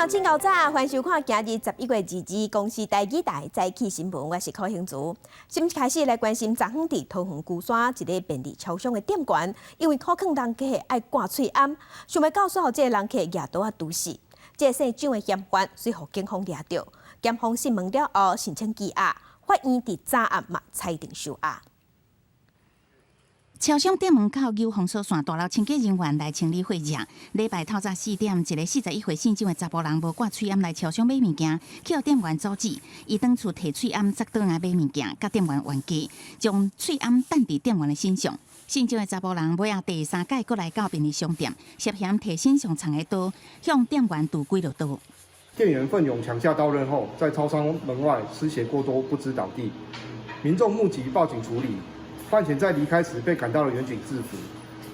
眾請夠早，歡迎收看今日11月22日公視台語台早起新聞，我是柯興祖。先開始來關心昨昏佇桃園龜山一个便利超商的店員，因為苦勸人客愛掛喙罨，想袂到煞予這个人客舉刀仔毒死。這个姓蔣的嫌犯隨予警方掠著，檢方訊問了後申請羈押，法院佇早暗嘛裁定收押。超商店門口有封鎖線，大樓清潔人員來清理血跡。禮拜透早4點，一个41歲姓蔣的查埔人無掛喙罨來超商買物件，去予店員阻止。伊轉厝提喙罨砸倒來買物件，佮店員冤家，將喙罨彈佇店員的身上。姓蔣的查埔人尾仔第三擺閣來到便利商店，涉嫌提身上藏的刀，向店員揬幾落刀。店員奮勇搶下刀刃後，在超商門外失血過多不支倒地，民眾目擊報警處理。范閒在離開時被趕到了員警制服，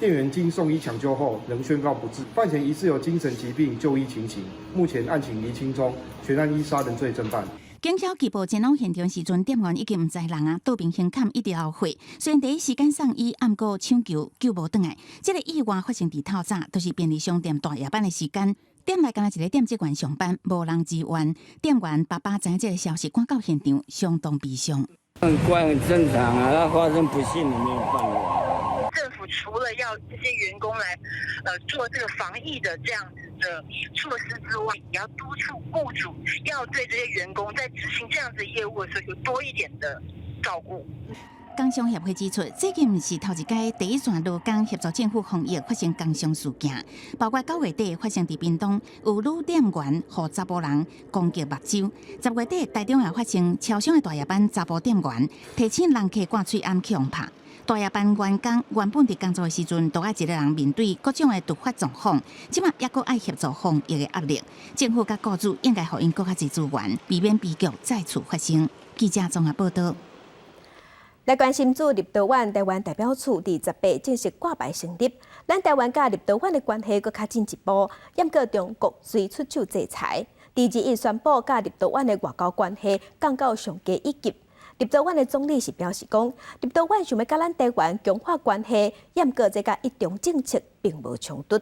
店員經送醫搶救後仍宣告不治。范閒疑似有精神疾病就醫情形，目前案情釐清中，全案依殺人罪偵辦。警消緝捕前往現場時陣，店員已經毋知人啊，桌邊胸坎一直流血。雖然第一時間送醫，毋過搶救救無轉來。這个意外發生佇透早，就是便利商店大夜班的時間。店內干焦一个店職員上班，無人支援。店員爸爸知影這个消息，趕到現場，相當悲傷。很怪，很正常啊，那發生不幸的沒有辦法。政府除了要這些員工來，做這個防疫的這樣子的措施之外，也要督促僱主要對這些員工在執行這樣子業務的時候有多一點的照顧。工商協會指出，這已毋是頭一擺第一線勞工協助政府防疫發生工傷事件，包括9月底發生佇屏東有女店員予查埔人攻擊目睭；10月底台中也發生超商的大夜班查埔店員提醒人客掛喙罨去予拍。大夜班員工原本佇工作的時陣，都愛一个人面對各種的突發狀況，這馬猶閣愛協助防疫的壓力。政府佮僱主應該予𪜶閣較濟資源，避免悲劇再次發生。記者綜合報道。來關心駐立陶宛台灣代表處佇18正式掛牌成立，咱台灣佮立陶宛的關係閣較進一步。毋過中國隨出手制裁，佇21宣布佮立陶宛的外交關係降到上低一級。立陶宛的總理是表示講，立陶宛想欲佮咱台灣強化關係，毋過這佮一中政策並無衝突。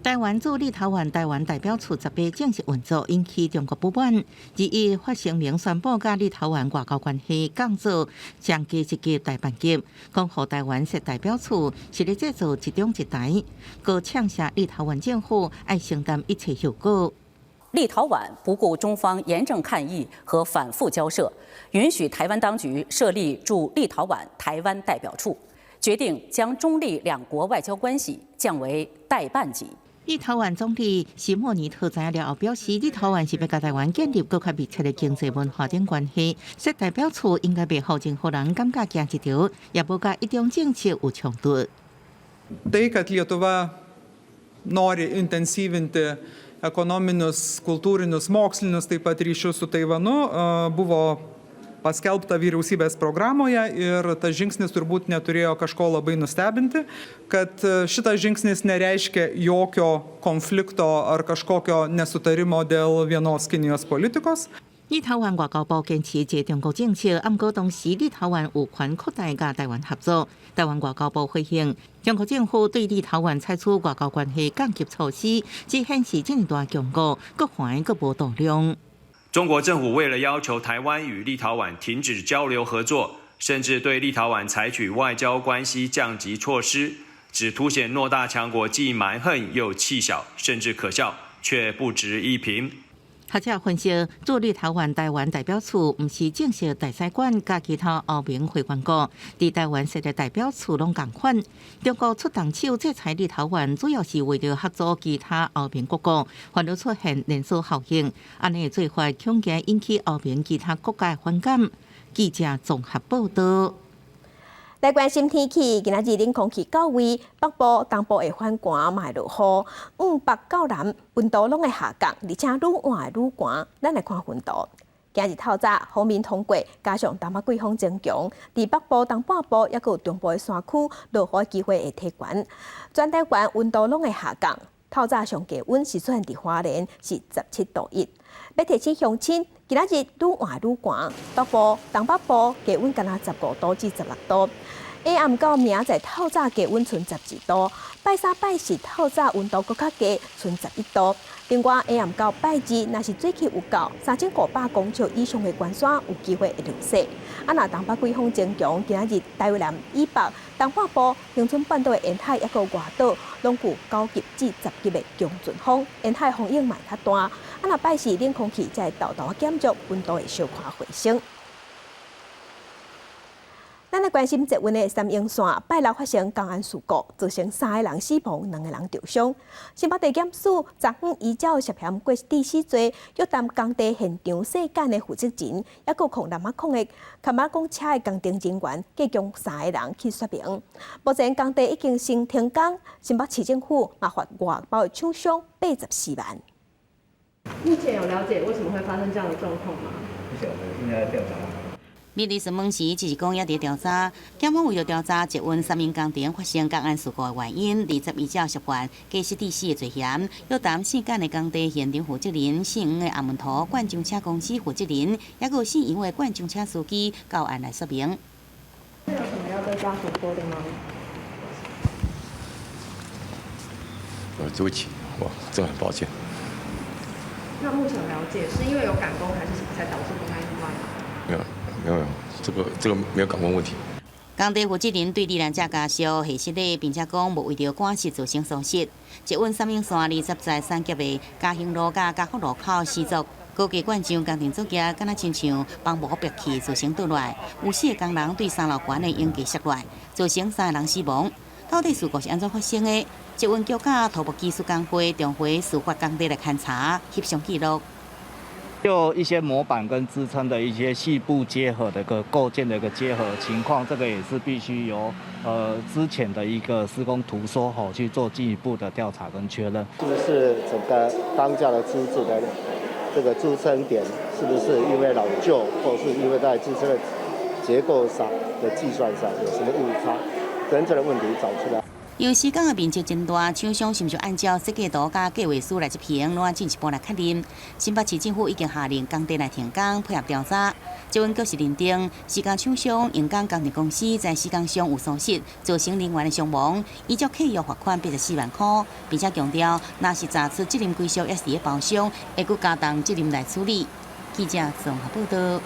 台灣駐立陶宛台灣代表處18正式運作，引起中國不滿。21發聲明宣布，佮立陶宛外交關係降做上低一級代辦級，講予台灣設代表處是咧製造一中一台，閣嗆聲立陶宛政府愛承擔一切後果。立陶宛不顧中方嚴正抗議和反覆交涉，允許台灣當局設立駐立陶宛台灣代表處，決定將中立兩國外交關係降為代辦級。立陶宛總理史莫尼特知影了後表示，立陶宛是欲佮台灣建立閣較密切的經濟文化等關係，設代表處應該袂予任何人感覺驚一條，也無佮一中政策有衝突。 Tai, kad Lietuva nori intensyvinti ekonominius, kultūrinius, mokslinius taip pat ryšius su Taivanu, buvo paskelbta vyriausybės programoje ir tas žingsnis turbūt neturėjo kažko labai nustebinti, kad šitas žingsnis nereiškia jokio konflikto ar kažkokio nesutarimo dėl vienos Kinijos politikos。立陶宛外交部堅持一中國政策，毋過同時立陶宛有權擴大佮台灣合作。台灣外交部回應，中國政府對立陶宛採取外交關係降級措施，只顯示這麼大強國，閣橫閣無度量。中國政府為了要求台灣與立陶宛停止交流合作，甚至對立陶宛採取外交關係降級措施，只凸顯偌大強國既蠻橫又氣小，甚至可笑，卻不值一評。學者分析，駐立陶宛台灣代表處毋是正式大使館，佮其他歐盟會員國佇台灣設的代表處攏仝款。中國出重手制裁立陶宛，主要是為著嚇阻其他歐盟各國，反而出現連鎖效應。按呢做法恐驚引起歐盟其他國家的反感。記者綜合報道。來關心天氣，今仔日冷空氣到位，北部、東部會反寒，嘛會落雨。北到南溫度攏會下降，而且愈晚會愈寒。咱來看雲圖。今日透早鋒面通過，加上東北季風增強，佇北部、東半部抑閣有中部的山區落雨機會會提懸。全台灣溫度攏會下降，透早上低溫是出現佇花蓮是17.1度。欲提醒鄉親，今仔日愈晚愈寒，北部、東北部低溫干焦15度至16度。下暗到明仔載透早低溫賰12度，拜三拜四透早溫度閣較低，賰11度。另外，下暗到拜二，若是水氣有夠，3500公尺以上的懸山有機會會落雪。啊，若東北季風增強，今仔日台南以北、東半部、恆春半島的沿海抑閣外島，攏有9級至10級的強陣風，沿海風湧嘛較大。啊，若拜四冷空氣才會沓沓減弱，溫度會小可回升。咱來關心捷運的三鶯線，拜六發生工安事故，造成三个人死亡，兩個人受傷。新北地檢署昨昏依照涉嫌過失致死罪，約談工地現場細間的負責人，抑閣控南仔礦的崁仔公車的工程人員，計共三个人去說明。目前工地已經先停工，新北市政府嘛罰外包的廠商84萬。目前有了解為什麼會發生這樣的狀況嗎？不曉得，現在調查。面對詢問時，只是講猶佇調查。檢方為著調查捷運三鶯工程發生工安事故的原因，21依照涉犯過失致死的罪嫌，約談四間的工地現場負責人、姓黃的阿門圖灌漿車公司負責人，抑閣有姓楊的灌漿車司機到案來說明。有什麼要對家屬說的嗎？對不起，我真的很抱歉。那目前了解是因為有趕工還是什麼才導致工安意外嗎？沒有。沒有，這個沒有趕工問題。工地負責人對罹難者家屬下失禮，並且講無為著趕時造成疏失。捷運三鶯線20在三峽的嘉興路佮嘉福路口施作高架灌漿工程作業，敢若親像房屋爆去造成倒落，有四个工人對三樓懸的鷹架摔落，造成三个人死亡。到底事故是按怎發生的？捷運局佮土木技術工會重回事發工地來勘查、翕相記錄。就一些模板跟支撐的一些細部結合的一個構件的一個結合情況，這個也是必須由之前的一個施工圖說吼去做進一步的調查跟確認。是不是整個鋼架的支柱的這個支撐點，是不是因為老舊，或是因為在支撐的結構上的計算上有什麼誤差，等等的問題找出來。由施工的面積真大，廠商是毋是按照設計圖佮計劃書來執行，攏愛進一步來確認。新北市政府已經下令工地來停工，配合調查。捷運局是認定施工廠商榮港工程公司在施工上有疏失，造成人員的傷亡，依照契約罰款84萬塊，並且強調，若是查出責任歸屬，抑是佇包商，會閣加重責任來處理。記者綜合報道。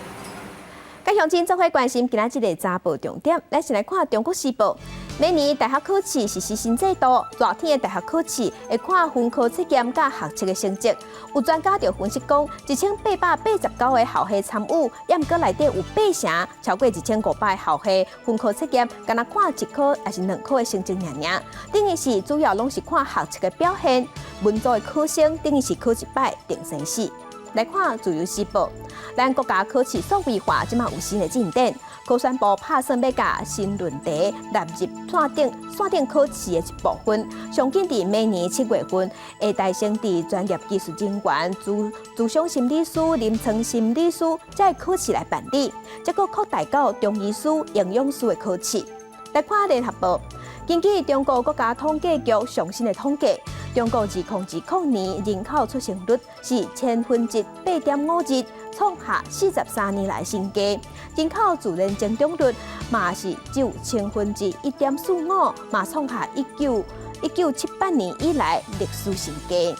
佮鄉親做伙關心今仔這个早報重點，咱先來看《中國時報》。明年大學考試實施新制度，熱天的大學考試會看分科測驗佮學測的成績。有專家就分析講，1889個校系參與，抑毋過內底有八成超過1500個校系分科測驗，干焦看一科抑是兩科的成績爾爾。等於是主要攏是看學測的表現。文組的考生等於是考一擺定生死。來看《自由時報》，咱國家考試數位化這馬有新的進展，考選部拍算欲共新論題納入線頂考試的一部分，上緊佇明年7月份會代先佇專業技術人員、諮商心理師、臨床心理師這个考試來辦理，這閣擴大到中醫師、營養師的考試。來看《聯合報》，根據中國國家統計局上新的統計，中國2020年人口出生率是8.52%，創下43年來新低。人口自然增長率嘛是只有1.45%，嘛創下1978年以來歷史新低。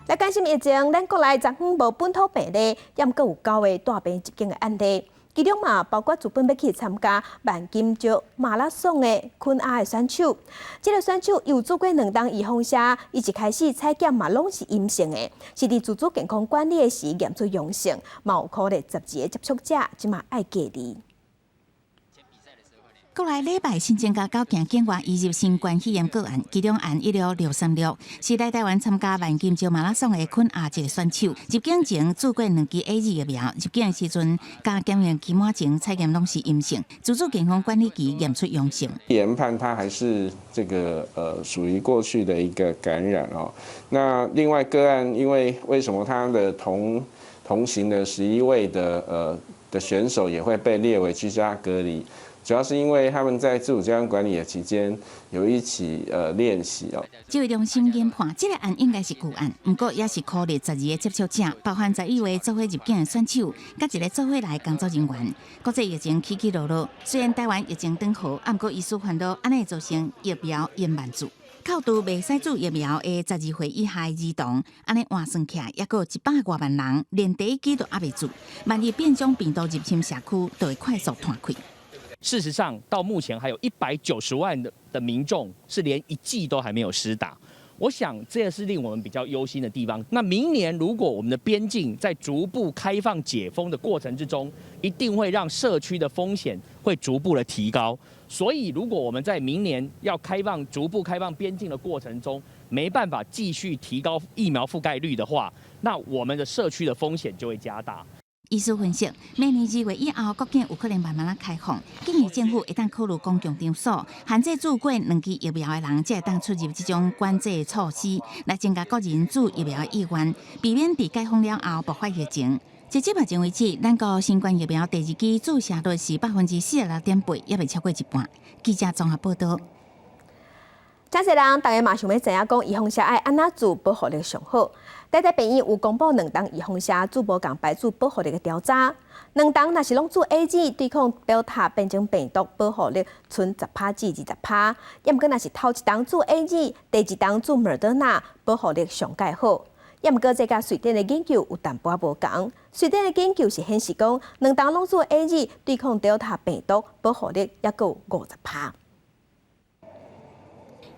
來關心疫情，咱國內昨昏無本土病例，抑毋過有九个帶病入境的案例。其中嘛，包括原本欲去參加萬金石馬拉松的肯亞的選手。這个選手有做過兩針預防射，伊一開始採檢嘛攏是陰性的，是佇自主健康管理的時驗出陽性，嘛有可能12個接觸者這馬愛隔離。國內禮拜新增加九件境外移入新冠肺炎個案，其中案16 636是來台灣參加萬金石馬拉松的肯亞籍選手。入境前注過兩劑 AZ 疫苗，入境時陣佮檢驗期滿前採檢攏是陰性，自主健康管理期驗出陽性。研判他還是這個屬於過去的一個感染哦。那另外個案，因為為什麼他的同行的11位的選手也會被列為居家隔離？主要是因為他們在自主健康管理的期間有一起練習哦。指揮中心研判，這個案應該是個案，毋過也是考慮12个接觸者，包含11位做伙入境的選手，佮一个做伙來工作人員。國際疫情起起落落，雖然台灣疫情轉好，毋過醫師煩惱，按呢會造成疫苗延慢注。扣除袂使注疫苗的12歲以下兒童，按呢換算起來，猶閣有100外萬人，連第一劑都猶未注。萬一變種病毒入侵社區，就會快速湠開。事實上，到目前還有190萬的民眾是連一劑都還沒有施打。我想這也是令我們比較憂心的地方。那明年如果我們的邊境在逐步開放解封的過程之中，一定會讓社區的風險會逐步的提高。所以，如果我們在明年要開放、逐步開放邊境的過程中，沒辦法繼續提高疫苗覆蓋率的話，那我們的社區的風險就會加大。醫師分析，明年2月以後，國境有可能慢慢仔開放，建議政府會當考慮公共場所限制注過兩劑疫苗的人，才會當出入這種管制措施，來增加國人注疫苗的意願，避免佇解封了後爆發疫情。截至目前為止，咱國新冠疫苗第二劑注射率是46.8%，猶未超過一半。記者綜合報道。真濟人，逐家嘛想欲知影講，預防射愛按怎注保護力上好？台大病院有公布兩針預防射注無仝牌子保護力的調查，兩針若是攏注 AZ 對抗 Delta 變種病毒保護力賰10趴至20趴，抑毋過若是頭一針注 AZ，第二針注莫德納保護力上蓋好。抑毋過這佮瑞典的研究有淡薄仔無仝，瑞典的研究是顯示講，兩針攏注 AZ 對抗 Delta 病毒保護力猶閣有50趴。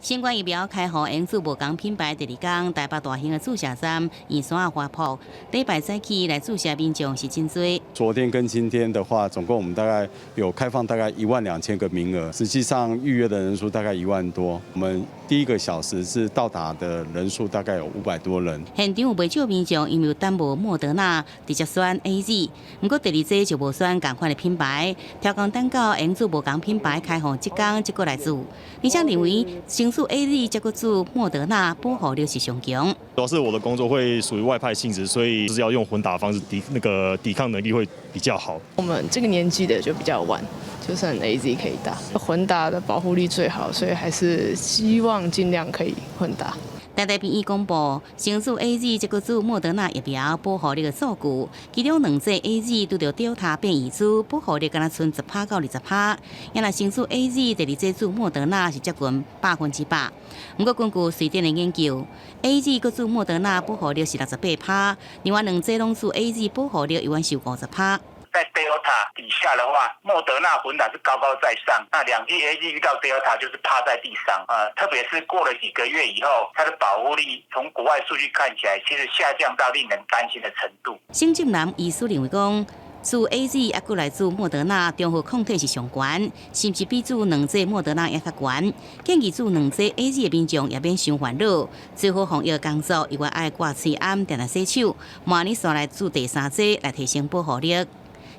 新冠疫苗開放用注無仝品牌，第二天台北大興的注射站圓山華埠，禮拜早起來注射民眾是真濟。昨天跟今天的話，總共我們大概有開放大概1萬2千個名額，實際上預約的人數大概1萬多。我們第一個小時是到達的人數大概有500多人。現場有袂少民眾因為等無莫德納，直接選 AZ，毋過第二劑就無選仝款的品牌，刁工等到用注無仝品牌開放這工才閣來注。而且認為先注 AZ 才閣注莫德納保護力是上強。主要是我的工作會屬於外派性質，所以就是要用混打方式抵那個抵抗能力會比較好。我們這個年紀的就比較晚，就剩 AZ 可以打，混打的保護力最好，所以還是希望盡量可以混打。台大病院公布，先注 AZ 才閣注莫德納疫苗保護力的數據，其中兩劑 AZ 拄著 Delta 變異株，保護力干焦賰10趴到20趴。抑若先注 AZ，第二劑注莫德納是接近100%。毋過根據瑞典的研究，AZ 閣注莫德納保護力是68趴，另外兩劑攏注 AZ 保護力猶原是有50趴。在 Delta 底下的話，莫德納混打是高高在上，那兩劑 AZ 遇到 Delta 就是趴在地上啊。特別是過了幾個月以後，它的保護力從國外數據看起來，其實下降到令人擔心的程度。沈正南醫師認為講，注 AZ 猶閣來注莫德納，中和抗體是上懸，甚至比注兩劑莫德納猶較懸。建議注兩劑 AZ 的民眾也免傷煩惱，做好防疫工作，猶原愛掛喙罨，定定洗手，明年煞來注第三劑來提升保護力。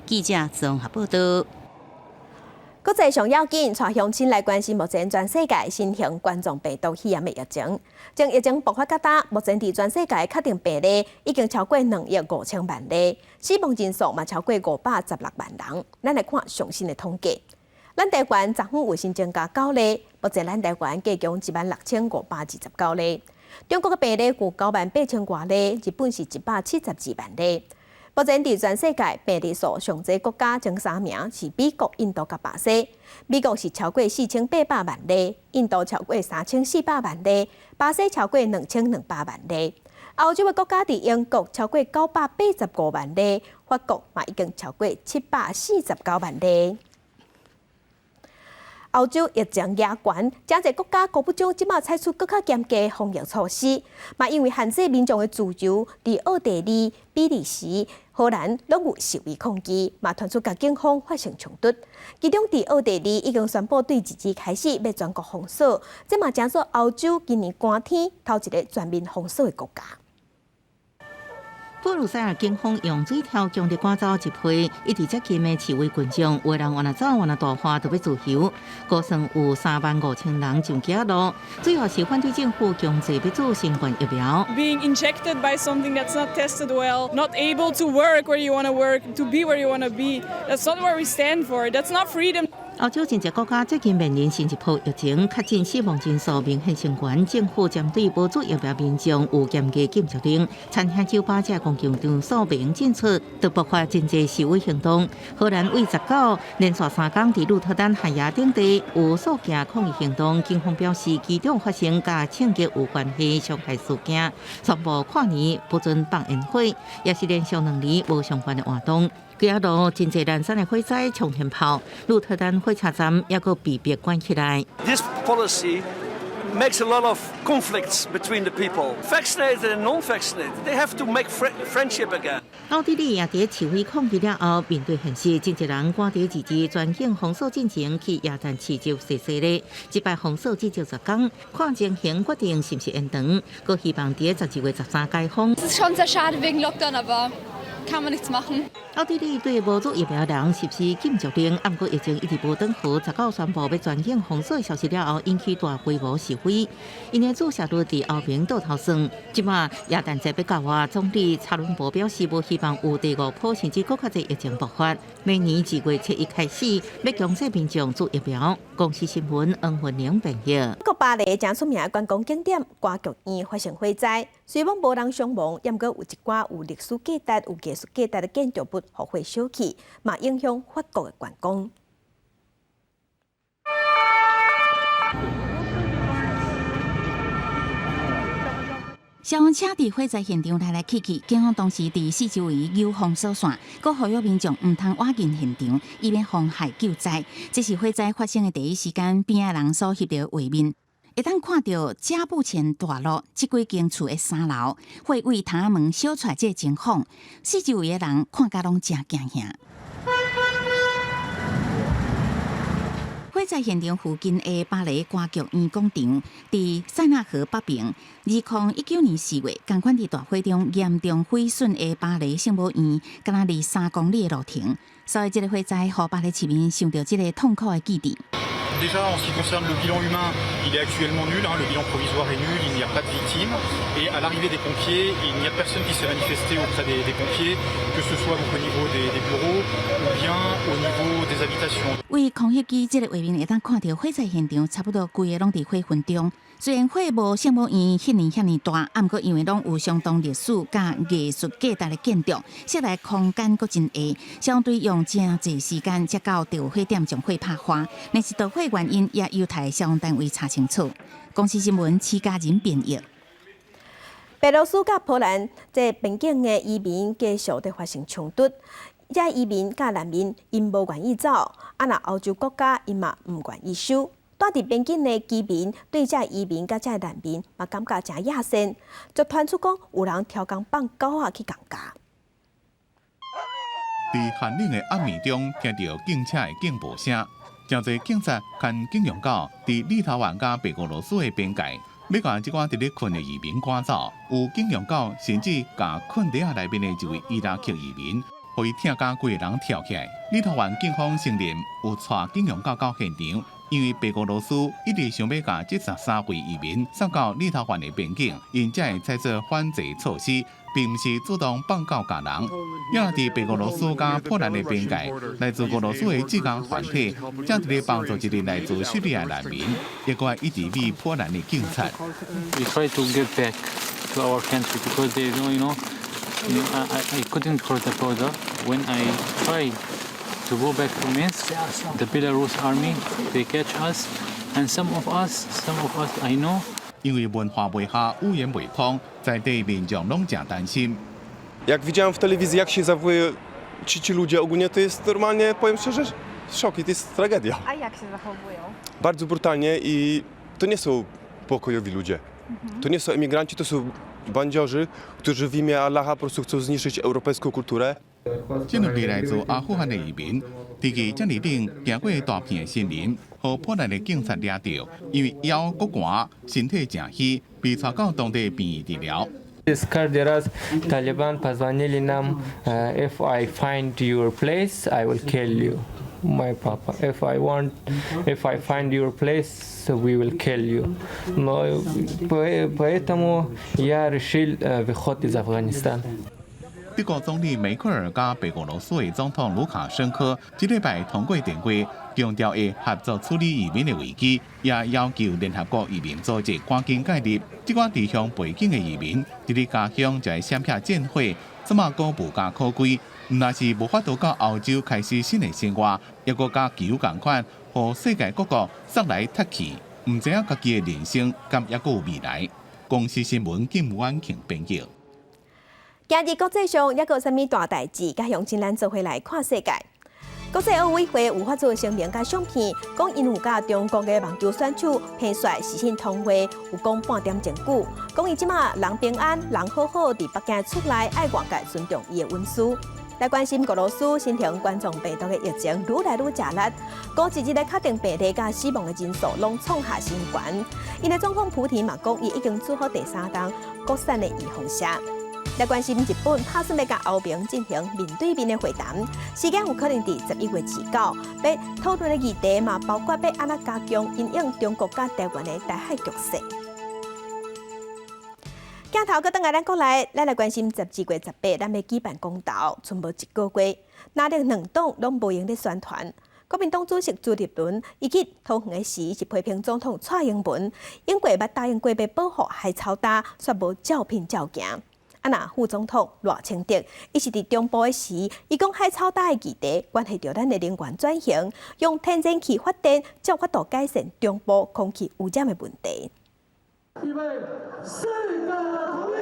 記者綜合報道。國際上要緊，帶鄉親來關心目前全世界新型冠狀病毒肺炎的疫情。從疫情爆發到今，目前佇全世界確定病例已經超過2億5千萬例，死亡人數嘛超過516萬人。咱來看上新的統計，咱台灣昨昏有新增加九例，目前咱台灣計共16,529例。中國的病例有9萬8千外例，日本是172萬例。目前佇全世界病例數上濟國家前三名是美國、印度佮巴西。美國是超過4800萬例，印度超過3400萬例，巴西超過2200萬例。歐洲的國家佇英國超過985萬例，法國嘛已經超過749萬例。歐洲疫情嚴懸，誠濟國家國部長這馬採取閣較嚴格防疫措施，嘛因為限制民眾的自由，佇奧地利、比利時、荷蘭攏有示威抗議，嘛傳出佮警方發生衝突。其中佇奧地利已經宣布對二日開始欲全國封鎖，這嘛成做歐洲今年寒天頭一个全面封鎖的國家。布魯塞爾警方用水條強力趕走一批一直接近的示威群眾，有人往那走，往那大喊，著欲自由。估算有3萬5千人上街路，主要是反對政府強制欲注新冠疫苗。 Being injected by something that's not tested well, not able to work where you want to work, to be where you want to be, that's not what we stand for. That's not freedom. 歐洲真濟國家最近面臨新一波疫情，確診死亡人數明顯升懸。政府針對無注疫苗民眾有嚴格禁足令，餐廳、酒吧這公共場所袂用進出，都爆發真濟示威行動。荷蘭為19連續3工佇鹿特丹、海牙等地有數件抗議行動，警方表示其中發生佮槍擊有關係傷害事件，宣布跨年不准放煙火，也是連續2年無相關的活動。幾仔路真濟連山的火災沖天炮，鹿特丹火車站猶閣被迫關起來。 This policy makes a lot of conflicts between the people, vaccinated and non-vaccinated. They have to make friendship again. 奧地利也佇示威抗議了後，面對現實，真濟人趕佇自治全境封鎖進前去耶誕市集踅踅咧。這擺封鎖至少10工，看情形決定是毋是延長，閣希望佇12月13解封。 Es ist schon sehr schade wegen Lockdown, aber kann man nichts machen. 奧地利對無注疫苗人實施禁足令，毋過疫情一直無轉好。19宣布欲全境封鎖消息了後，引起大規模示威。𪜶的注射率佇歐盟倒頭算。這擺耶誕節欲到啊，總理查倫博表示，無希望有第五波甚至閣較濟疫情爆發。明年2月7日開始，欲強制民眾注疫苗。公視新聞黃文玲編譯。國巴黎誠出名的觀光景點歌劇院發生火災，雖罔無人傷亡，毋過有一寡有歷史價值、有藝術價值的建築物予火燒去，嘛影響法國的觀光。消防車佇火災現場來來去去，警方當時佇四周圍扭封鎖線，閣呼籲民眾毋通倚近現場，以免妨害救災。這是火災發生的第一時間，邊仔人所翕著畫面，會當看著加布前大路這幾間厝的三樓，火對窗仔門燒出來這个情況，四周圍的人看甲攏誠驚嚇。火災現場附近的巴黎歌劇院廣場，佇塞納河北爿。2019年4月，仝款佇大火中嚴重毀損的巴黎聖母院，敢若離3公里的路程。所以，這个火災予巴黎市民想著這个痛苦的記憶。 Déjà, en ce qui concerne le bilan humain, il est actuellement nul, hein, le bilan provisoire est nul, il n'y a pas de victimes. Et à l'arrivée des pompiers, il n'y a personne qui s'est manifesté auprès des pompiers, que ce soit donc au niveau des bureaux ou bien au niveau des habitations. 對空翕機這个畫面會當看著火災現場，差不多規个攏佇火雲中。雖然火無聖母院彼年遐爾大，啊，毋過因為攏有相當歷史佮藝術價值的建築，室內空間閣真大，消防隊用誠濟時間才到著火點將火拍花。但是著火原因也有待消防單位查清楚。公視新聞徐家仁編譯。白羅斯佮波蘭這邊境的移民繼續佇發生衝突，這移民佮難民𪜶無願意走，啊若歐洲國家𪜶嘛毋願意收。蹛佇邊境的居民對這移民佮這難民嘛感覺誠野生，就傳出講有人刁工放狗仔去共咬。佇寒冷的暗暝中，聽著警車的警報聲，誠濟警察牽警用狗佇立陶宛佮白俄羅斯的邊界，欲共這寡佇咧睏的移民趕走。有警用狗甚至共睏袋仔內面的一位伊拉克移民，予伊疼甲規个人跳起來。立陶宛警方承認有帶警用狗到現場，因為白俄羅斯一直想欲共這13位移民送到立陶宛的邊境，𪜶才會採取反制措施，並毋是主動放狗咬人。也佇白俄羅斯佮波蘭的邊界，來自俄羅斯的志工團體正佇咧幫助一个來自敘利亞難民，抑閣一直被波蘭的警察。 We try to get back to our country because they know, I couldn't cross the border. When I try to go back to Minsk, the Belarus army, they catch us, and some of us I know. 因為文化袂合，語言袂通，在地民眾攏誠擔心。 Jak widziałem w telewizji, jak się zachowują ci ludzie ogólnie, to jest normalnie, powiem szczerze, szok i to jest tragedia. A jak się zachowują? Bardzo brutalnie i to nie są pokojowi ludzie. To nie są emigranci, to są bandziorzy, którzy w imię Allaha po prostu chcą zniszczyć europejską kulturę. 這兩个來自阿富汗的移民，佇這遮爾冷行過大片的森林，予波蘭的警察掠著，因為腰閣寒，身體誠虛，被帶到當地病院治療。 Каждый раз Taliban позвонили нам, if I find your place, I will kill you, my papa. If I find your place, we will kill you. Но поэтому я решил выход из Афганистана. 佇德國總理梅克爾佮白俄羅斯的總統盧卡申科這禮拜通過電話，強調會合作處理移民的危機，也要求聯合國移民組織趕緊介入。這寡離鄉背井的移民，佇咧家鄉就會閃避戰火，這馬閣無家可歸，若是無法度到歐洲開始新的生活，猶閣佮機油仝款，予世界各國捒來踢去，毋知影家己的人生敢猶閣有未來。公視新聞金婉慶編譯。今日國際上猶閣有啥物大代誌？佮鄉親咱做伙來看世界。國際奧委會有發出聲明佮相片，講𪜶有佮中國的網球選手彭帥視訊通話，有講半點鐘久，講伊這馬人平安，人好好，佇北京厝內，愛外界尊重伊的隱私。來關心俄羅斯新型冠狀病毒的疫情愈來愈食力，過一日來確定病例佮死亡的人數攏創下新懸。𪜶的總統普廷嘛講，伊已經做好第三針國產的預防射。來關心日本拍算欲佮歐盟進行面對面的會談，時間有可能佇11月29。欲討論的議題嘛，包括欲按怎加強因應中國佮台灣的台海局勢。鏡頭閣轉來咱國內，咱來關心12月18，咱欲舉辦公投，賰無一個月，藍綠兩黨攏無閒咧宣傳。國民黨主席朱立倫伊去桃園的時是批評總統蔡英文，永過捌答應過欲保護海草礁，卻無照片照行。啊，若副總統賴清德，伊是佇中部的時，伊講海草礁的議題關係著咱的能源轉型，用天然氣發電，才有法度改善中部空氣污染的問題。預備，四個同意。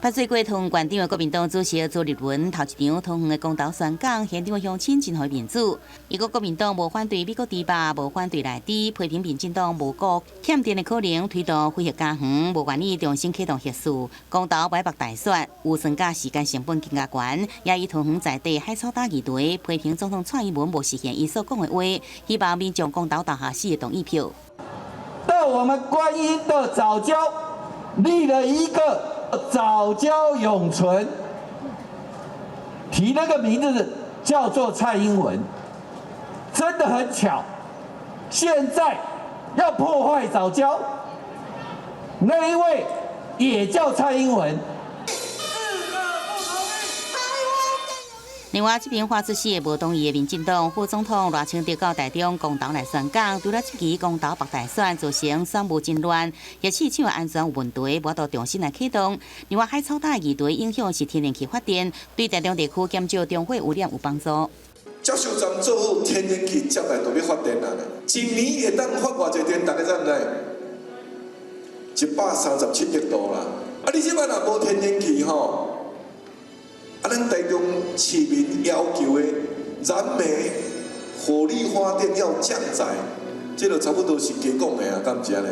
捌做過桃園縣長的國民黨主席朱立倫頭一場桃園的公投宣講，現場的鄉親真予伊面子。伊講國民黨無反對美國豬肉，無反對內地，批評民進黨無顧欠電的可能，推動非核家園，無願意重新啟動核四，公投無愛縛大選，預算佮時間成本更加懸，也以桃園在地海草礁議題，批評總統蔡英文無實現伊所講的話，希望民眾公投投下四的同意票。到我們觀音的藻礁立了一個藻礁永存，提那個名字叫做蔡英文，真的很巧。現在要破壞藻礁，那一位也叫蔡英文。另外，這邊發出四個無同意的民進黨副總統賴清德到台中公投來宣講，除了這期公投縛大選造成選務真亂，核四廠安全有問題，無法度重新來啟動。另外，海草礁議題影響是天然氣發電，對台中地區減少中火污染有幫助。接收站做好，天然氣接來就欲發電啦。一年會當發偌濟電？大家知毋知？137億度啦。啊，你這擺若無天然氣吼？啊，咱台中市民要求的燃煤火力發電要降載，這個差不多是假講的啊，敢毋是按呢？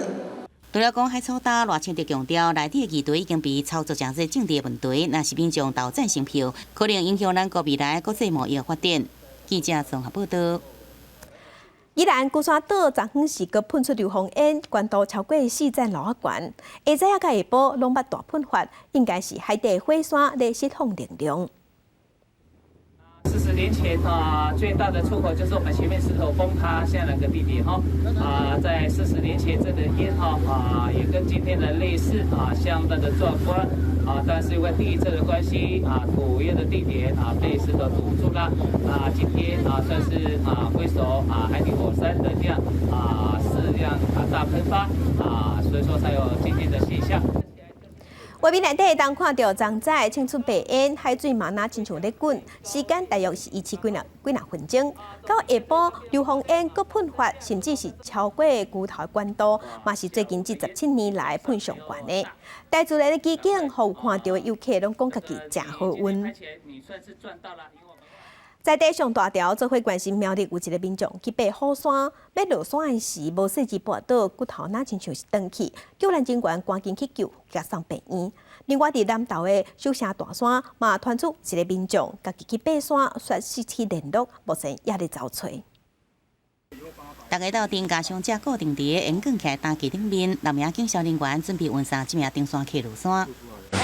除了講海草礁，賴清德強調，內地的議題已經被操作成這政治問題，若是民眾投贊成票，可能影響咱國未來國際貿易發展。記者綜合報道。宜蘭龜山島昨昏時閣噴出硫磺煙，懸度超過四層樓仔懸。下早仔佮下晡攏捌大噴發，應該是海底火山咧釋放能量。 40年前啊，最大的出口就是我們前面石頭崩塌下來個地點哈啊，在40年前這個煙哈啊，也跟今天的類似啊，相當的壯觀啊，但是因為地震的關係啊，吐煙的地點啊被石頭堵住了啊，今天啊算是啊揮手啊海底火山的這樣啊適量啊大噴發啊，所以說才有今天的現象。畫面內底會當看著昨早衝出白煙，海水嘛若親像咧滾，時間大約是維持幾若幾若分鐘。到下晡，硫磺煙閣噴發，甚至是超過龜頭懸度，嘛是最近這17年來噴上懸的。大自然的奇景，予有看著的遊客攏講家己誠好運。在地上大條做伙關心苗栗有一個民眾去爬虎山，欲落山的時無細緻跋倒，骨頭若親像是斷去，救援人員趕緊去救，共送病院。另外，佇南投的守城大山嘛，傳出一個民眾家己去爬山，卻失去聯絡，目前猶咧走揣。大家鬥陣共傷者固定佇懸掛起來擔架頂面，六名警消人員準備運送這名登山客落山。哎，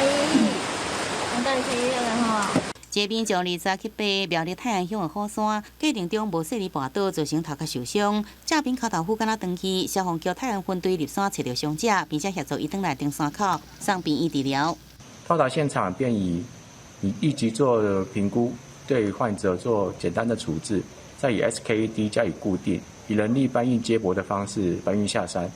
我帶你去醫院了吼。這民眾20日去爬苗栗泰安鄉的虎山，過程中無細膩跋倒，造成頭殼受傷。正邊跤頭趺敢若斷去，消防局泰安分隊入山揣著傷者，並且協助伊轉來登山口送病院治療。到達現場便以你立即做評估，對患者做簡單的處置，再以 SKAD 加以固定，以人力搬運接駁的方式搬運下山，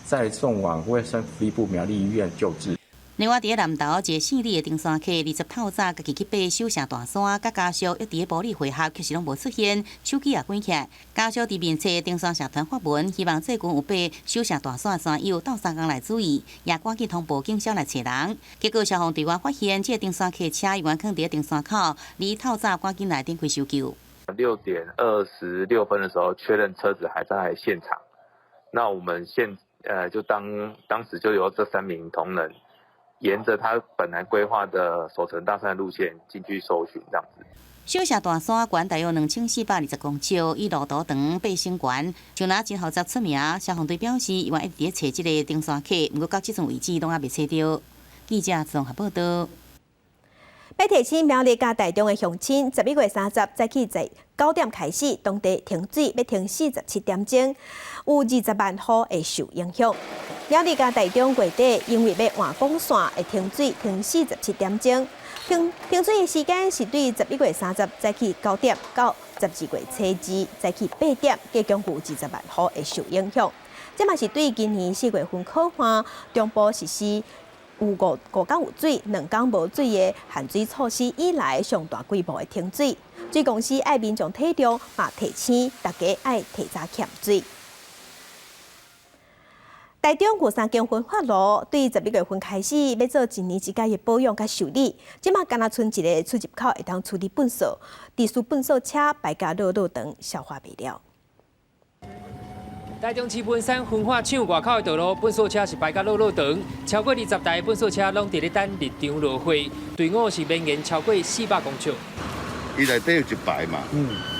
再送往衛生福利部苗栗醫院救治。另外，佇咧南投，一个姓李的登山客，20透早家己去爬首城大山，佮家屬約佇咧埔里會合，卻是攏無出現，手機也關起來。家屬佇面冊登山社團發文，希望最近有爬首城大山的山友鬥相共來注意，也趕緊通報警消來揣人。結果消防隊員發現，這个登山客車猶原囥佇咧登山口，二透早趕緊來展開搜救。6點26分的時候，確認車子還在現場。那我們現就當時就由這三名同仁，沿着他本來規劃的首層大山路線進去搜尋，這樣子。首城大山懸大約2420公尺，以路途長、爬升懸，就若真複雜出名。消防隊表示，猶原一直佇咧揣這个登山客，毋過到這陣為止攏猶未揣著。記者綜合報道。欲提醒苗栗佮台中的鄉親，11月30早起在9點開始，當地停水，欲停47點鐘，有20萬戶會受影響。苗栗佮台中月底因為欲換管線，會停水停四十七點鐘。停水的時間是對11月30早起9點到12月初2早起8點，計總共有20萬戶會受影響。這嘛是對今年4月份苦旱，中部實施有五工有水，2工無水的限水措施以來，上大規模的停水。水公司愛民眾體諒，嘛提醒大家愛提早欠水。台中有三間焚化爐，對11月份開始欲做一年一擺的保養佮修理。這馬干焦賰一个出入口會當處理糞埽，地輸糞埽車排甲落落長，消化袂了。台中市文山焚化廠外口的道路，糞埽車是排甲落落長，超過20台糞埽車攏佇咧等入場落貨，隊伍是綿延超過400公尺。伊內底有一排嘛，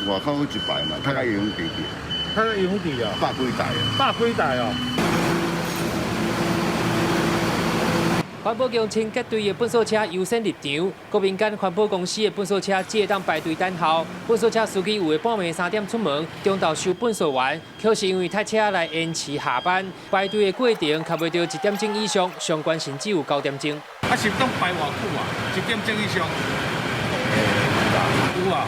外口有一排嘛，較較用地啲。較較用地啊？百幾台啊？百幾台哦。環保局清潔隊的糞埽車優先入場，國民間環保公司的糞埽車只會當排隊等候。糞埽車司機有的半暝3點出門，中晝收糞埽完，可是因為塞車來延遲下班，排隊的過程卡袂著1點鐘以上，上懸甚至有9點鐘。啊，是當排偌久啊？1點鐘以上？有啊。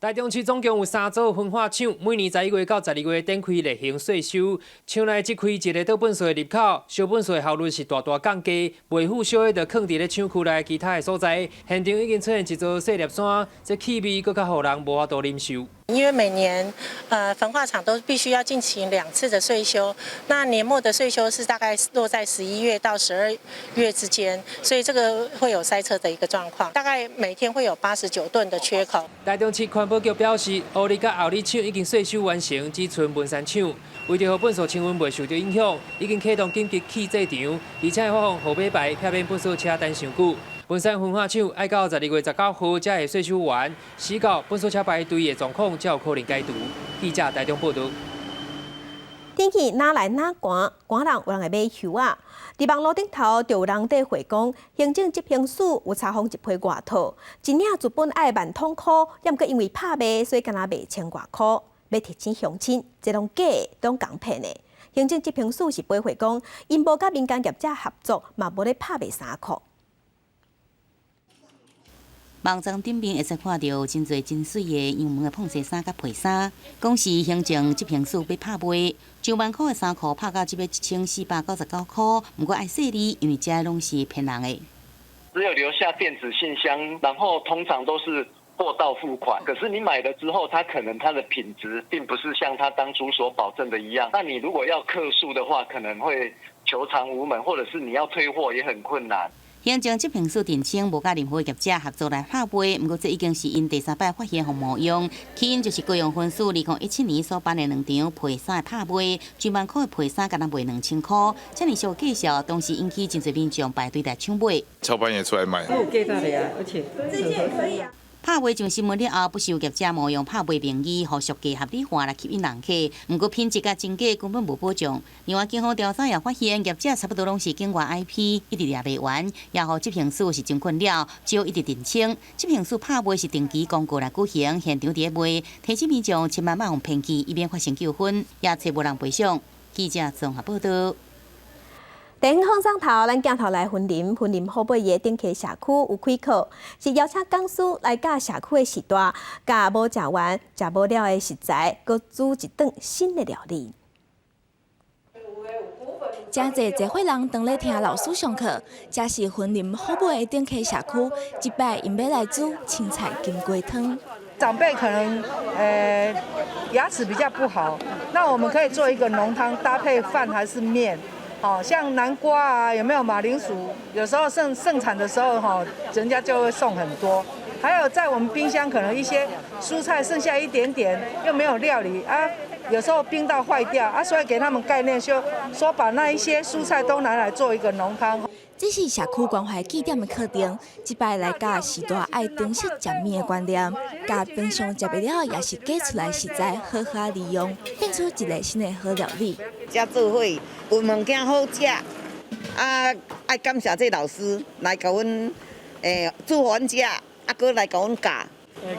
台中市總共有三座焚化廠，每年11月到12月展開例行歲修。廠內只開一个倒糞埽的入口，燒糞埽的效率是大大降低，袂腐燒的就囥佇咧廠區內其他的所在。現場已經出現一座細粒山，這氣味閣較予人無法度忍受。因為每年，焚化廠都必須要進行2次的歲修，那年末的歲修是大概落在11月到12月之間，所以這個會有塞車的一個狀況，大概每天會有89噸的缺口。台中市環保局表示，烏里佮后里廠已經歲修完成，只賰文山廠。為著予糞埽清運袂受著影響，已經啟動緊急棄置場，而且會發放號碼牌，避免糞埽車等傷久。文山焚化廠愛到12月19號才會歲修完，時到糞埽車排隊的狀況才有可能解除。記者台中報導。天氣若來若寒，寒人有人會買袖仔。佇網路頂頭就有人佇回講，行政執行署有查封一批外套，一領自本愛萬通箍，猶毋過因為拍賣，所以干焦賣千外箍。欲提醒鄉親，這攏假的，攏共騙的。行政執行署是回覆講，𪜶無佮民間業者合作，嘛無咧拍賣衫褲。網站頂面會使看著真濟真媠的羊毛的膨紗衫佮皮衫，講是行政執行署欲拍賣，上萬箍的衫褲拍到這欲1499箍，毋過愛細膩，因為這攏是騙人的。只有留下電子信箱，然後通常都是貨到付款。可是你買了之後，它可能它的品質並不是像他當初所保證的一樣。那你如果要客訴的話，可能會求償無門，或者是你要退貨也很困難。行政執行署澄清，無佮任何業者合作來拍賣，毋過這已經是𪜶第三擺發現予冒用。起因就是高雄分署2017年所辦的兩場皮衫的拍賣，上萬箍的皮衫干焦賣2000箍，遮爾俗價數，當時引起真濟民眾排隊來搶買。超半夜出來買。有價值的啊，而且這件可以啊。拍賣上新聞了後，不時有業者冒用拍賣名義，予俗價合理化來吸引人客。毋過品質佮真假根本無保障。另外，警方調查也發現，業者差不多攏是境外 IP，一直掠袂完，也予執行署是真困擾，只好一直澄清。執行署拍賣是定期公告來舉行，現場佇咧賣，提醒民眾千萬莫予騙去，以免發生糾紛，也揣無人賠償。記者綜合報導。電影放頭，咱鏡頭來雲林，雲林虎尾的頂溪社區有開課，是邀請講師來教社區的序大，共無食完、食無了的食材，閣煮一頓新的料理。誠濟濟歲人當咧聽老師上課，這是雲林虎尾的頂溪社區，這擺𪜶欲來煮青菜金瓜湯。長輩可能牙齒比較不好，那我們可以做一個濃湯搭配飯還是麵。哦，像南瓜啊，有沒有馬鈴薯？有時候盛產的時候，哈，人家就會送很多。還有在我們冰箱，可能一些蔬菜剩下一點點，又沒有料理啊，有時候冰到壞掉啊，所以給他們概念，就說把那一些蔬菜都拿來做一個濃湯。這是社區關懷據點的課程，這擺來教序大愛珍惜食物的觀念，共平常食袂了抑是加出來食材好好利用，變出一个新的好料理。遮做伙有物件好食，啊，愛感謝這老師來共阮煮予阮食，啊，閣來共阮教。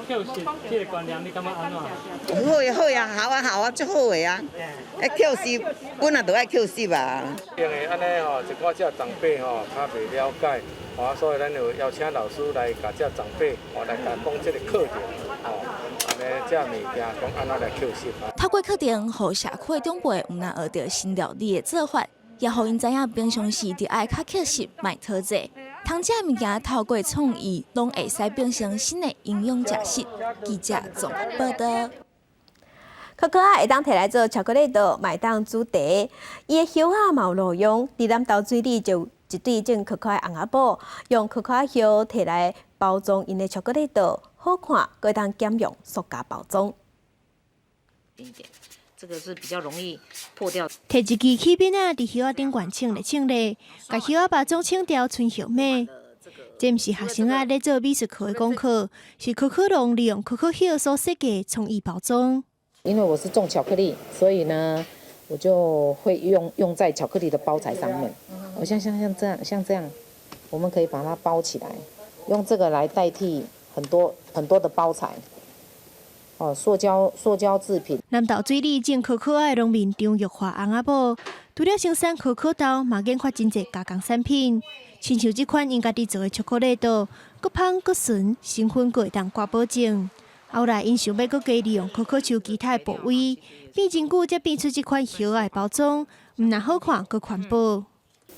抾拾這个觀念，你感覺按怎？好啊好啊，好啊好啊，足好的啊！抾拾本來就愛抾拾啊。因為按呢吼，一寡這長輩吼較袂了解，啊，所以咱就邀請老師來共這長輩吼來共講這个課程，吼，按呢這物件講按怎來抾拾。透過課程，予社區的長輩毋但學著新料理的做法，也予𪜶知影平常時著愛較抾拾，莫淘濟。通食的物件透過創意，攏會使變成新的營養食食。記者綜合報道。可可仔會當提來做巧克力豆，嘛會當煮茶。伊的葉仔嘛有路用，佇南投水里就有一對種可可的翁仔某，用可可葉提來包裝𪜶的巧克力豆，好看，閣會當減用塑膠包裝。這個是比較容易破掉。提一支起鞭仔，佇葉仔頂懸穿咧穿咧，共葉仔包裝穿掉，賰葉尾。這毋是學生仔咧做美術課的功課，是可可農利用可可葉所設計創意包裝。因為我是種巧克力，所以呢，我就會用在巧克力的包材上面。我像這樣，我們可以把它包起來，用這個來代替很多很多的包材。哦，塑膠製品。南投水里種可可仔的農民張玉華翁仔某，除了生產可可豆，嘛研發真濟加工產品。親像這款𪜶家己做的巧克力豆，閣芳閣醇，成分閣會當掛保證。後來𪜶想欲閣加利用可可樹其他的部位，變真久才變出這款葉仔的包裝，毋但好看，閣環保。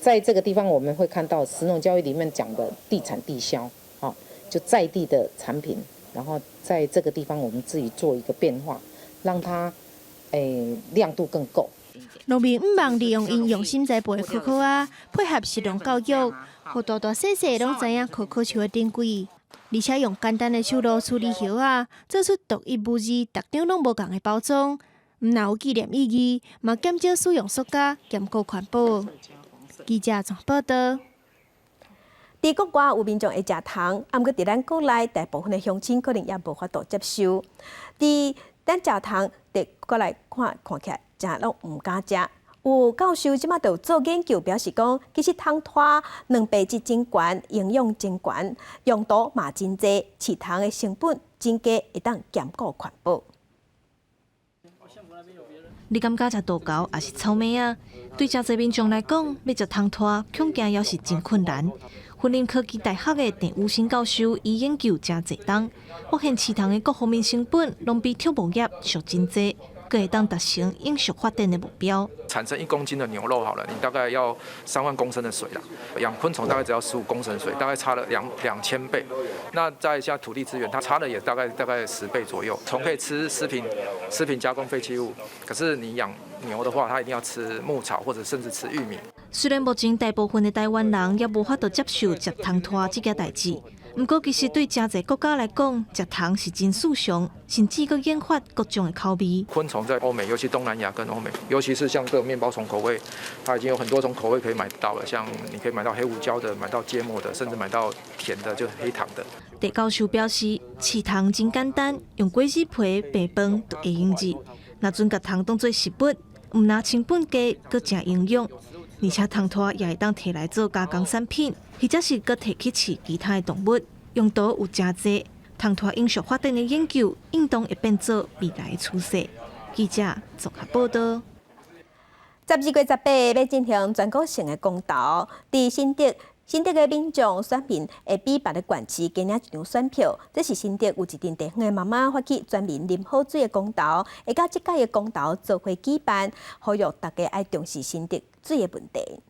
在這個地方，我們會看到食農教育裡面講的地產地銷，哦，就在地的產品。然後在這個地方，我們自己做一個變化，讓它亮度更夠。農民向望利用𪜶用心栽培的可可仔，配合食農教育，予大大細細攏知影可可樹的珍貴，而且用簡單的手路處理葉仔，做出獨一無二、逐張攏無仝的包裝，毋但有紀念意義，嘛減少使用塑膠，兼顧環保。記者綜報導。佇國外有民眾會食蟲，啊，毋過佇咱國內大部分的鄉親可能也無法度接受。佇咱食蟲，佇國內看看起來，誠攏毋敢食。有教授這馬就做研究，表示講，其實蟲豸蛋白質真懸，營養真懸，用途嘛真濟，飼蟲的成本真低，會當兼顧環保。你感覺食杜鵤抑是草蜢仔？對誠濟民眾來講，欲食蟲豸恐驚猶是真困難。雲林科技大學的鄭宇新教授伊研究誠濟冬，發現飼蟲的各方面成本攏比畜牧業俗真濟，閣會當達成永續發展的目標。產生1公斤的牛肉好了，你大概要3萬公升的水啦。養昆蟲大概只要15公升水，大概差了2000倍。那再加土地資源，它差了也大概10倍左右。蟲可以吃食品加工廢棄物，可是你養牛的話，它一定要吃牧草或者甚至吃玉米。雖然目前大部分的台灣人猶無法度接受食蟲豸這件代誌，毋過其實對誠濟國家來講，食蟲是真時尚，甚至閣研發各種的口味。昆蟲在歐美，尤其東南亞跟歐美，尤其是像這種麵包蟲口味，它已經有很多種口味可以買到了。像你可以買到黑胡椒的，買到芥末的，甚至買到甜的，就是黑糖的。鄭教授表示，飼蟲真簡單，用果子皮、白飯就會用熱。若準共蟲當做食物，毋但成本低，閣誠營養。而且蟲豸也會當提來做加工產品，或者是閣提去飼其他的動物，用途有誠濟。蟲豸永續發展的研究，應當會變做未來的趨勢。記者綜合報道。12月18欲進行全國性的公投，佇新竹，新竹的民眾選民會比別个縣市加領一張選票。這是新竹有一陣地方的媽媽發起全民啉好水的公投，會佮這屆的公投做伙舉辦，呼籲大家愛重視新竹水的問題。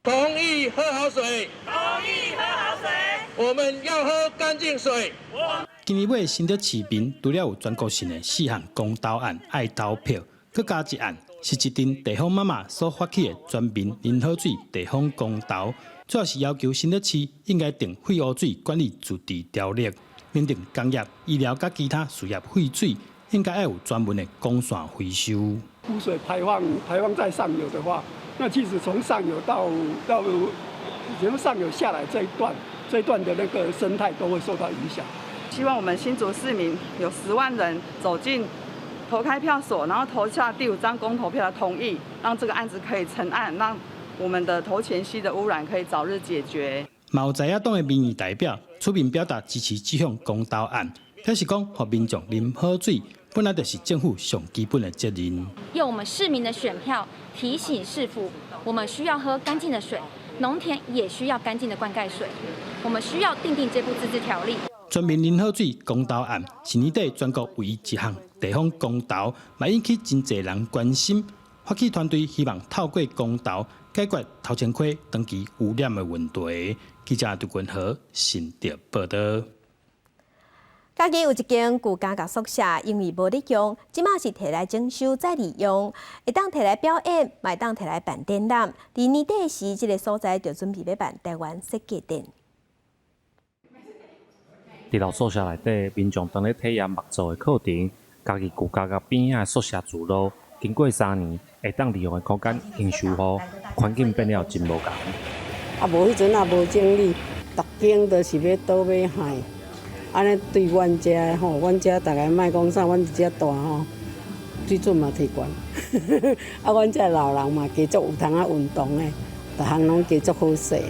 同意喝好水，同意喝好水，我們要喝乾淨水。今年尾新竹市民除了有全國性的四項公投案愛投票，閣加一案是一陣地方媽媽所發起的全民啉好水地方公投，主要是要求新竹市應該定廢污水管理自治條例，明定工業、醫療佮其他事業廢水應該愛有專門的管線回收。污水排放在上游的話，那其實從上游到從上游下來這一段，這一段的那個生態都會受到影響。希望我們新竹市民有10萬人走進投開票所，然後投下第五張公投票的同意，讓這個案子可以成案，讓我們的頭前溪的污染可以早日解決。嘛有在野黨的民意代表出面表達支持這項公投案，表示講，予民眾啉好水，本來就是政府上基本的責任。用我們市民的選票提醒市府，我們需要喝乾淨的水，農田也需要乾淨的灌溉水，我們需要訂定這部自治條例。全民啉好水公投案是年底全國唯一一項地方公投，嘛引起真濟人關心。發起團隊希望透過公投解決頭前溪長期污染的問題。記者杜君和新竹報道。嘉義有一間舊家具宿舍，因為無咧用，這馬是提來整修再利用，會當提來表演，嘛會當提來辦展覽。佇年底時，這個所在就準備欲辦台灣設計展。佇老宿舍內底，民眾當咧體驗木造的課程。嘉義舊家具邊仔的宿舍聚落，經過3年，會當利用的空間已經修好，環境變了真無仝。啊，無彼陣也無整理，逐間都是欲倒欲害，按呢對阮遮吼，阮遮逐个莫講啥，阮遮大吼，水準嘛提懸。啊，阮遮老人嘛加足有通仔運動的，逐項攏加足好勢。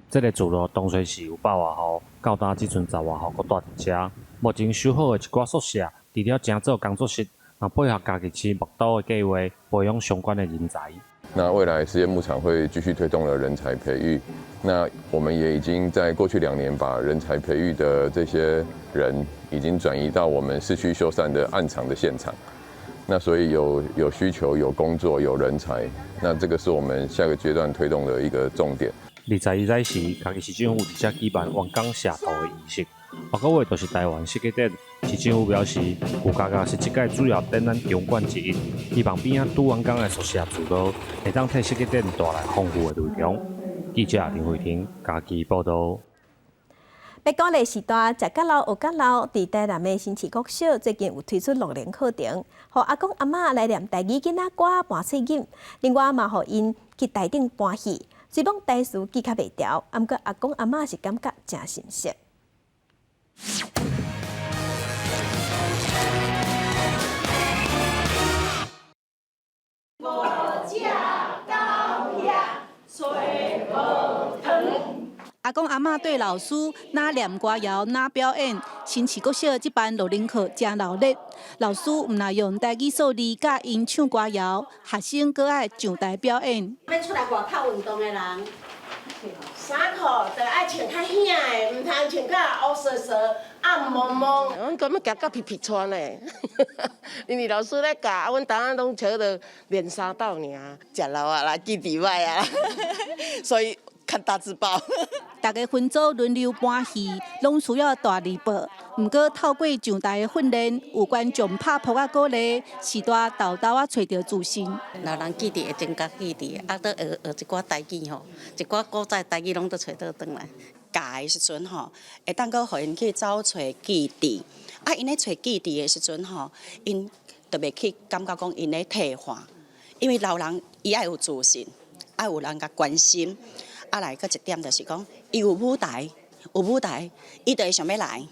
這个聚落當初是有百外戶，到今只賰十外戶，閣住佇遮。目前修好的一寡宿舍，除了誠做工作室，嘛配合嘉義市木都的計劃，培養相關的人才。那未來實驗牧場會繼續推動了人才培育，那我們也已經在過去2年把人才培育的這些人已經轉移到我們市區修繕的案場的現場。那所以有需求、有工作、有人才，那這個是我們下個階段推動的一個重點。21早時，嘉義市政府佇遮舉辦完工謝塗的儀式。下個月就是台灣設計展。市政府表示，舊家具是這屆主要展覽場館之一，希望邊仔拄完工的宿舍聚落會當替設計展帶來豐富的內容。記者林慧婷嘉義報導。欲鼓勵序大食較老學較老，佇台南的新市國小最近有推出樂齡課程，予阿公阿嬤來念台語囡仔歌盤喙罨，另外嘛予𪜶去台頂搬戲。雖罔台詞記較袂牢，毋過阿公阿嬤是感覺誠心適。無食到遐，揣無糖。阿公阿嬤對老師，若念歌謠，若表演，新市國小這班樂齡課誠熱鬧。老師毋但用台語數字教𪜶唱歌謠，學生閣愛上台表演。欲出來外口運動的人，衫褲就愛穿較顯的，毋通穿甲烏趖趖、暗濛濛。阮根本行到皮皮喘咧，因為老師咧教，啊，阮逐仔攏笑到面紗豆爾。食老啊啦，記憶歹啊，所以看大字報。大家分組輪流搬戲，攏需要大字報。毋過透過上台的訓練，有觀眾拍噗仔鼓勵，序大沓沓仔揣著自信。老人記憶會增加記憶，啊，閣學學一寡台語吼，一寡古早台語攏閣揣倒轉來。教的時陣吼，會當閣予𪜶去走揣記憶。啊，𪜶咧揣記憶的時陣吼，𪜶就袂去感覺講𪜶咧退化，因為老人伊愛有自信，愛有人共關心。啊，來閣一點就是講，伊有舞台，有舞台，伊就會想欲來。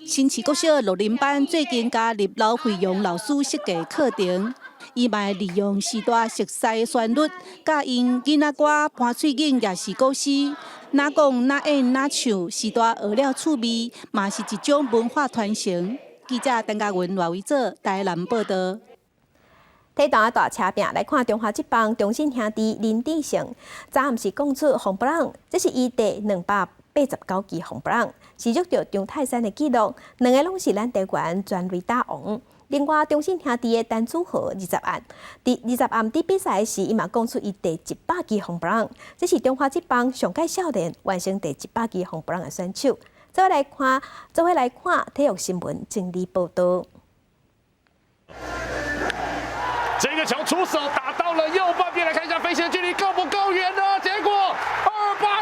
新市國小樂齡班最近加入劉惠陽老師設計課程，伊嘛會利用時代熟悉的旋律，教𪜶囡仔歌、盤喙罨，也是古詩。若講、若演、若唱，序大學了趣味，嘛是一種文化傳承。記者陳嘉文、賴維祖台南報道。體壇大車拼來看中華職棒中信兄弟林智勝，昨暗時講出紅不讓，這是伊第289支紅不讓，持續著張泰山的紀錄，兩个攏是咱台灣全壘打王。另外，中信兄弟的陳子豪20暗，佇20暗佇比賽時，伊嘛講出伊第100支紅不讓，這是中華職棒上蓋少年完成第100支紅不讓的選手。做伙來看，做伙來看體育新聞整理報道。這個球出手打到了右半邊，來看一下飛行距離夠不夠遠呢？結果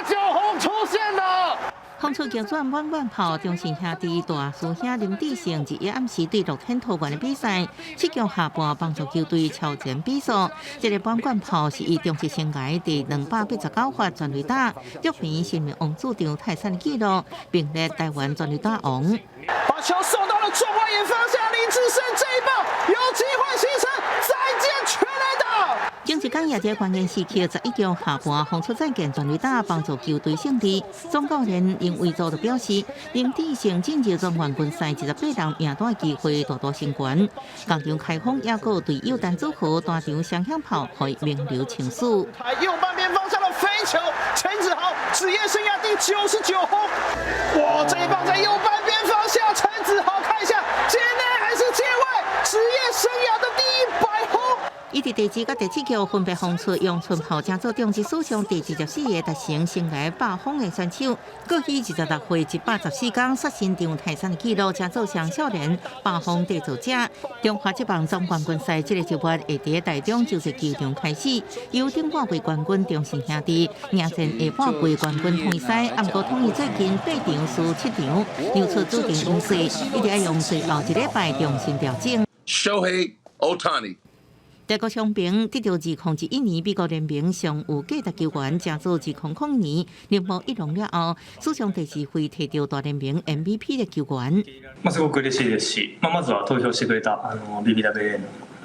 289轟出現了。轟出逆轉滿貫炮，中信兄弟大師兄林智勝日一暗時對樂天桃猿的比賽，七局下半幫助球隊超前比數。這个滿貫炮是伊中職生涯第289發全壘打，續平新聞王子張泰山的紀錄，並列台灣全壘打王。把球送到了左外野方向，林智勝這一棒有機會形成再見全壘打。前一工也佇關鍵時刻，11局下半轟出再見全壘打，幫助球隊勝利。總教練林威助就表示，林智勝進入總冠軍賽28人名單的機會大大升懸。同場開轟也閣隊友陳子豪單場雙響炮，予名留青史。右半邊方向的飛球，陳子豪職業生涯第99轟。哇，這一棒在右半邊方向，陳子豪看一下界內還是界外，職業生涯的第100轟。伊佇第二佮第七局分別轟出陽春炮，成做中職史上第74個達成生涯百轟的選手。過去26歲114工刷新張泰山的紀錄，成做上少年百轟締造者。中華職棒總冠軍賽這个週末會佇台中洲際球場開始，由頂半季冠軍中信兄弟迎戰下半季冠軍統一獅。毋過統一最近八場輸七場，讓出主場優勢，一定愛用最後一禮拜重新調整。 Shohei Ohtani。德國傷兵得著2011年美國聯盟上有價值球員，成做2000年鈴木一朗了後，史上第二位提著大聯盟 MVP 的球員。まあすごく嬉しいですし、まあまずは投票してくれたBBWAA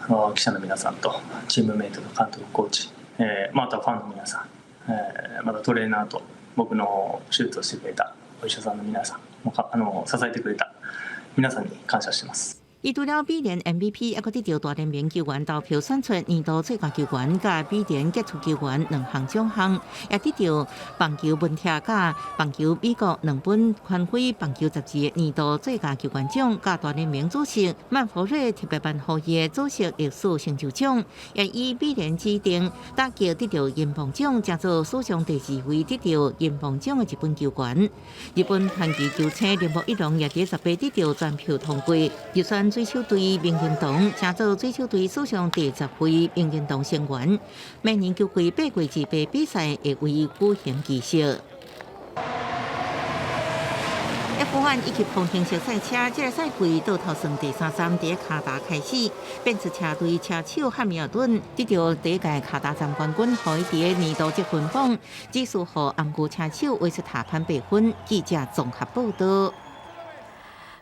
の記者の皆さんとチームメイトと監督コーチ、まああとはファンの皆さん、またトレーナーと僕の手術をしてくれたお医者さんの皆さん、支えてくれた皆さんに感謝してます。伊除了美聯 MVP，猶閣得著大聯盟球員投票選出年度最佳球員，佮美聯傑出球員兩項獎項，也得著棒球文貼佮棒球美國兩本權威棒球雜誌年度最佳球員獎，佮大聯盟主席曼弗瑞特別頒予伊的主席歷史成就獎，也以美聯指定打擊得著銀棒獎，成做史上第二位得著銀棒獎的日本球員。日本傳奇球星鈴木一朗也佇18得著全票通過，入選水手隊名人堂，成做水手隊史上第10位名人堂成員。明年球季八月28比賽會為伊舉行儀式。F1 一級方程式賽車，這个賽季倒頭算第三站佇卡達開始，賓士車隊車手漢密爾頓得著第一屆卡達站冠軍，予伊佇年度積分榜只輸予紅牛車手維斯塔潘八分。記者綜合報道。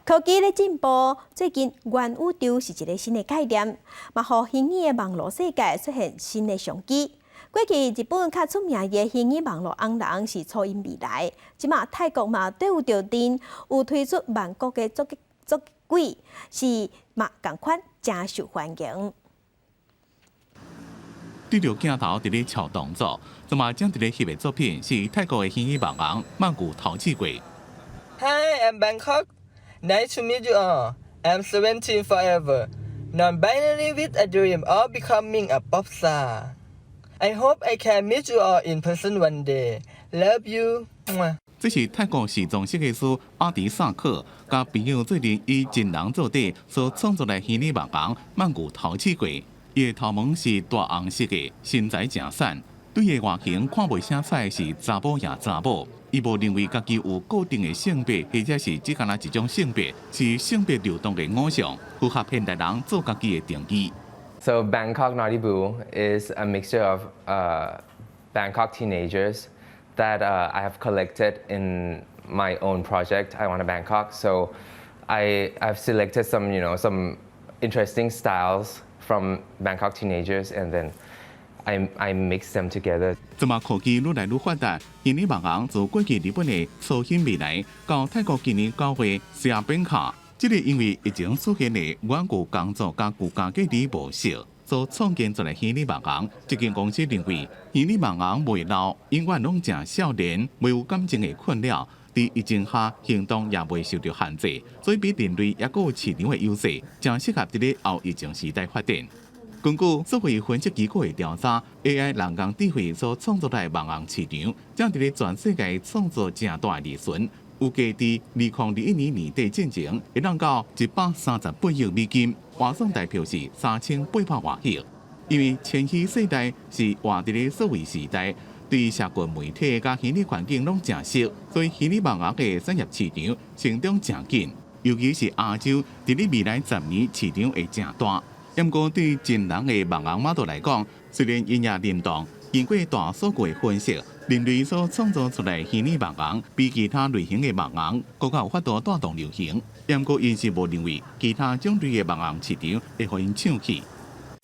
科技咧進步，最近元宇宙是一个新的概念，嘛，予虛擬的網路世界出現新的商機。過去日本較出名的虛擬網路紅人是初音未來，這馬泰國嘛對有著陣有推出曼谷的捉捉鬼，是嘛仝款誠受歡迎。對著鏡頭佇咧俏動作，這馬正佇咧翕的作品是泰國的虛擬網紅曼谷淘氣鬼。 Hi, I'm Bangkok. Nice to meet you all. I'm 17 forever. Non-binary with a dream of becoming a pop star. I hope I can meet you all in person one day. Love you. 這是泰國時裝設計師阿迪薩克佮朋友做陣以真人做底所創作的虛擬網紅曼谷淘氣鬼。伊的頭毛是大紅色的，身材誠瘦，對伊外形看袂啥出是查某抑查某。伊無認為家己有固定的性別，或者是只干焦一種性別，是性別流動的偶像，符合現代人做家己的定義。 So Bangkok Naughty Boo is a mixture of Bangkok teenagers that I have collected in my own project, I Want a Bangkok. So I've selected some interesting styles from Bangkok teenagers and then I mix them together. 這馬科技愈來愈發達，虛擬網紅自過去日本的初音未來到泰國今年9月西亞變卡，這个因為疫情出現的遠距工作佮居家隔離模式，所創建出來虛擬網紅。這間公司認為，虛擬網紅袂老，永遠攏誠少年，袂有感情的困擾，佇疫情下行動也袂受著限制，所以比人類猶閣有市場的優勢，誠適合佇咧後疫情時代發展。根據數據分析機構的調查，AI 人工智慧所創造來的網紅市場，正佇咧全世界創造誠大的利潤。預計佇2021年年底進前，會當到138億美金，換算台票是3800外億。因為千禧世代是活佇咧數位時代，對社群媒體佮虛擬環境攏誠熟，所以虛擬網紅的產業市場成長誠緊。尤其是亞洲，佇咧未來10年市場會誠大。毋過對真人的網紅 model 來講，雖然𪜶也認同，經過大數據的分析，人類所創造出來虛擬網紅比其他類型的網紅閣較有法度帶動流行。毋過𪜶是無認為其他種類的網紅市場會予𪜶搶去。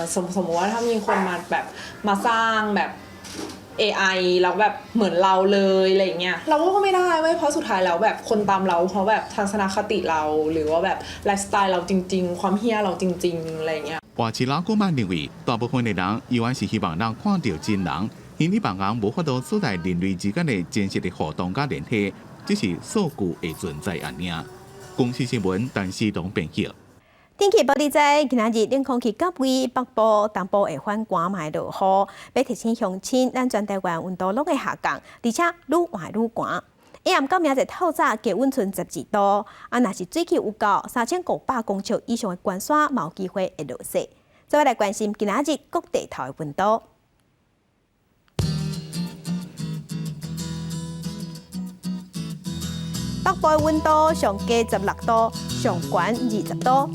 สมมติว่าถ้ามีคนมาแบบมาสร้างแบบ AI แล้วแบบเหมือนเราเลยอะไรอย่างเงี้ยเราก็ไม่ได้เว้ยเพราะสุดท้ายแล้วแบบคนตามเราเพราะแบบทัศนคติเราหรือว่าแบบไลฟ์สไตล์เราจริงๆความเหี้ยเราจริงๆอะไรอย่างเงี้ย活市老古曼認為，大部分的人猶原是希望能看著真人，虛擬網紅無法度取代人類之間的真實的互動佮聯繫，只是數據的存在按爾。公視新聞陳思彤編譯。天氣報你知，今仔日冷空氣到位，北部、東部會反寒，嘛會落雨。欲提醒鄉親，咱全台灣溫度攏會下降，而且愈晚愈寒。一暗到明仔載透早，低溫賰12度。啊，若是水汽有夠，3500公尺以上的懸山，嘛有機會會落雪。再來關心今仔日各地頭的溫度。北部的溫度上低16度，上懸20度。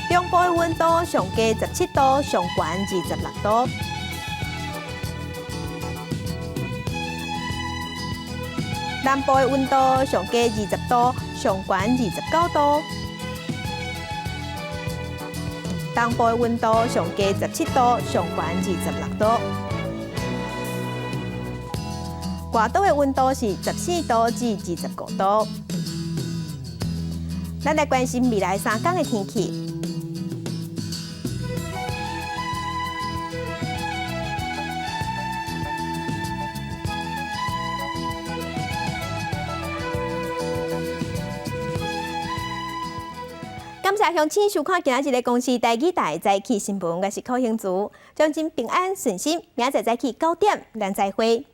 中部的溫度上低17度，上懸26度。南部的溫度上低20度，上懸29度。東部的溫度上低17度，上懸26度。外島的溫度是14度至25度。咱來關心未來3天的天氣。感謝鄉親收看今仔日的公視台語台早起新聞，我是柯興竹，祝恁平安順心，明仔載早起9點，咱再會。